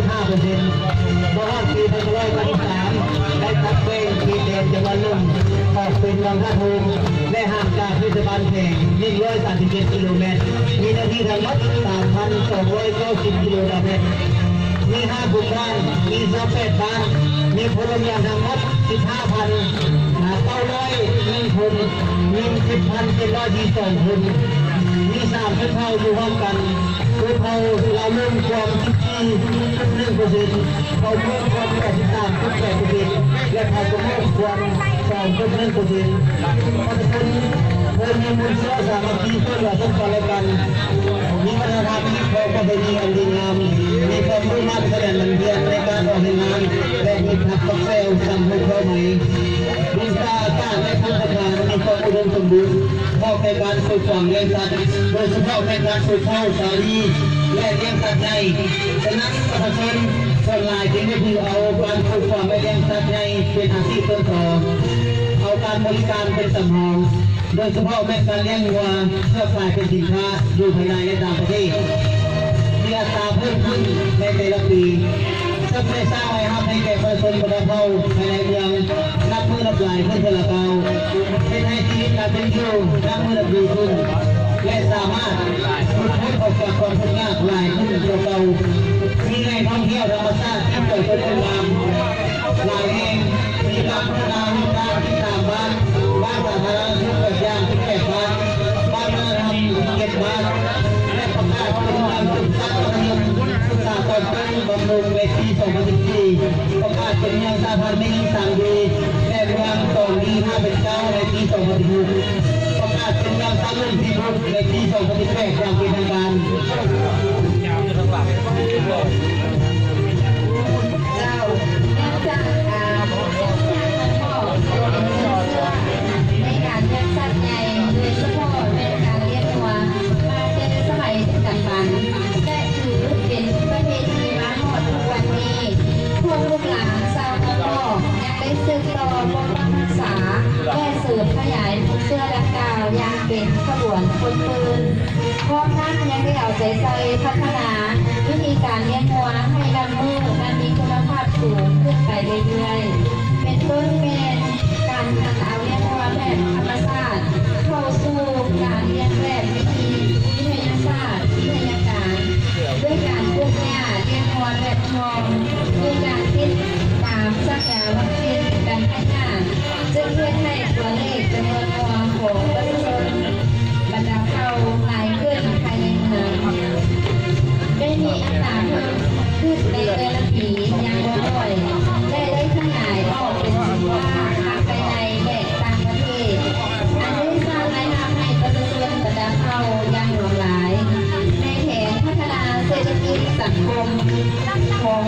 ຫ້າເປີເຊັນ. ມາຮອດປີໜຶ່ງພັນເກົ້າຮ້ອຍເກົ້າສິບສາມ ໄດ້ຕັດແບ່ງເຂດແດນຈຳນວນໜຶ່ງອອກເປັນວັງທະທຸງ ແລະ ຫ່າງຈາກເທດສະບານແຂວງໜຶ່ງຮ້ອຍສາມສິບເຈັດກິໂລແມັດ, ມີເນື້ອທີ່ທັງໝົດສາມພັນສອງຮ້ອຍເກົ້າສິບກິໂລຕາແມັດ, ມີຫ້າກຸ່ມບ້ານ, ມີຊາວແປດບ້ານ, ມີພົນລະເມືອງທັງໝົດສິບຫ້າພັນເກົ້າຮ້ອຍໜຶ່ງຄົນ, ຍິງເຈັດພັນເຈັດຮ້ອຍສີ່ສິບສອງຄົນ, ມີສາມຊົນເຜົ່າຢູ່ຮ່ວມກັນ, ຊົນເຜົ່າລາວລຸ່ມກວມສິບສີ່ຈຸດໜຶ່ງເປີເຊັນ, ເຜົ່າມົ້ງກວມແປດສິບສາມຈຸດແປດເປີເຊັນ ແລະ ເຜົ່າກະໂໝ້ງກວມສອງຈຸດໜຶ່ງເປີເຊັນ. ປະຊາຊົນເຄີຍມີມູນເຊື້ອສາມັກຄີ ຊ່ວຍເຫຼືອເຊິ່ງກັນແລະກັນ, ມີວັດທະນະທຳ ມີຂອງປະເພນີອັນດີງາມ, ມີຄວາມສາມາດຂະຫຍັນໝັ່ນພຽນໃນການອອກແຮງງານ ແລະ ມີທັກສະແຊວສັງຄົມເຂົ້າໃໝ. ດິນຟ້າອາກາດ ແລະ ພູມະທາດ ມີຄວາມອຸດົມສົມບູນ ເໝາະແກ່ການປູກຝັງລ້ຽງສັດ, ໂດຍສະເພາະແມ່ນການປູກເຂົ້າສາລີ ແລະ ລ້ຽງສັດໃຫຍ່. ສະນັ້ນ ປະຊາຊົນສ່ວນຫຼາຍຈຶ່ງໄດ້ຖືເອົາການປູກຝັງ ແລະ ລ້ຽງສັດໃຫຍ່ເປັນອາຊີບຕົ້ນຕໍ, ເອົາການບໍລິການເປັນສຳຮອງ, ໂດຍສະເພາະແມ່ນການລ້ຽງງົວເພື່ອຂາຍເປັນສິນຄ້າຢູ່ພາຍໃນ ແລະ ຕ່າງປະເທດ ມີອັດຕາເພີ່ມຂຶ້ນໃນແຕ່ລະປີ, ເຊິ່ງໄດ້ສ້າງລາຍຮັບໃຫ້ແກ່ປະຊາຊົນບັນດາເຜົ່າພາຍໃນເມືອງ ນັບມື້ນັບຫຼາຍຂຶ້ນເທື່ອລະກ້າວ, ເຮັດໃຫ້ຊີວິດການເປັນຢູ່ນັບມື້ນັບດີຂຶ້ນ ແລະ ສາມາດຫຼຸດພົ້ນອອກຈາກຄວາມທຸກຍາກຫຼາຍຂຶ້ນກວ່າເກົ່າ. ມີແຫຼ່ງທ່ອງທ່ຽວທຳມະຊາດທີ່ເປີດເຜີຍງົດງາມຫຼາຍແຫ່ງ, ມີການພັດທະນາຮູບຮ່າງທີ່ສາມບ້ານ, ບ້ານສາທາລະນະສຸກແບບຢ່າງສິບແປດບ້ານ, ບ້ານວັດທະນະທຳສິບເຈັດບ້ານ ແລະ ປະກາດເປັນເມືອງຊຸມຊັບມັດທະຍົມສຶກສາຕອນຕົ້ນ ບຳລຸງໃນປີສອງພັນສິບສີ່, ປະກາດເປັນເມືອງສາພັນແມ່ຍິງສາມດີ ແລະ ເມືອງສອງດີຫ້າເປັນເຈົ້າໃນປີສອງພັນສິບຫົກ, ປະກາດເປັນເມືອງຊາວລຸ່ມສີບຸກໃນປີສອງພັນສິບແປດຢ່າງເປັນທາງການ. ເຈົ້າ ເນື່ອງຈາກການ ໃນການລ້ຽງສັດໃຫຍ່ ໂດຍສະເພາະແມ່ນການລ້ຽງງົວ ມາແຕ່ສະໄໝດຶກດຳບັນ ແລະ ຖືເປັນປະເພນີມາຮອດທຸກວັນນີ້. ພວກລູກຫຼານຊາວເມືອງນອກຍັງໄດ້ສືບຕໍ່ປົກປັກຮັກສາ ແລະ ເສີມຂະຫຍາຍມູນເຊື້ອດັ່ງກ່າວຢ່າງເປັນຂະບວນຄົນໝື່ນ. ພ້ອມນັ້ນຍັງໄດ້ເອົາໃຈໃສ່ພັດທະນາວິທີການລ້ຽງງົວໃຫ້ນັບມື້ນັ້ນມີຄຸນນະພາບສູງຂຶ້ນໄປເລື້ອຍໆ ເປັນຕົ້ນແມ່ນການຫັນເອົາລ້ຽງງົວແບບທຳມະຊາດ ເຂົ້າສູ່ການລ້ຽງແບບວິທີວິທະຍາສາດ, ວິທະຍາການ ດ້ວຍການປູກຫຍ້າລ້ຽງງົວແບບຮ່ອມ ມີການຕິດຕາມສັກຢາວັກຊີນກັນພະຍາດ ຈຶ່ງເຮັດໃຫ້ຕົວເລກຈຳນວນງົວຂອງປະຊາຊົນບັນດາເຜົ່າຫຼາຍຂຶ້ນພາຍໃນເມືອງ ໄດ້ມີອັດຕາເພີ່ມຂຶ້ນໃນແຕ່ລະປີຢ່າງບໍ່ໜ້ອຍ ແລະ ໄດ້ຂະຫຍາຍອອກເປັນສິນຄ້າທັງພາຍໃນ ແລະ ຕ່າງປະເທດ ອັນໄດ້ສ້າງລາຍຮັບໃຫ້ປະຊາຊົນບັນດາເຜົ່າຢ່າງຫຼວງຫຼາຍ ໃນແຜນພັດທະນາເສດຖະກິດສັງຄົມຂອງ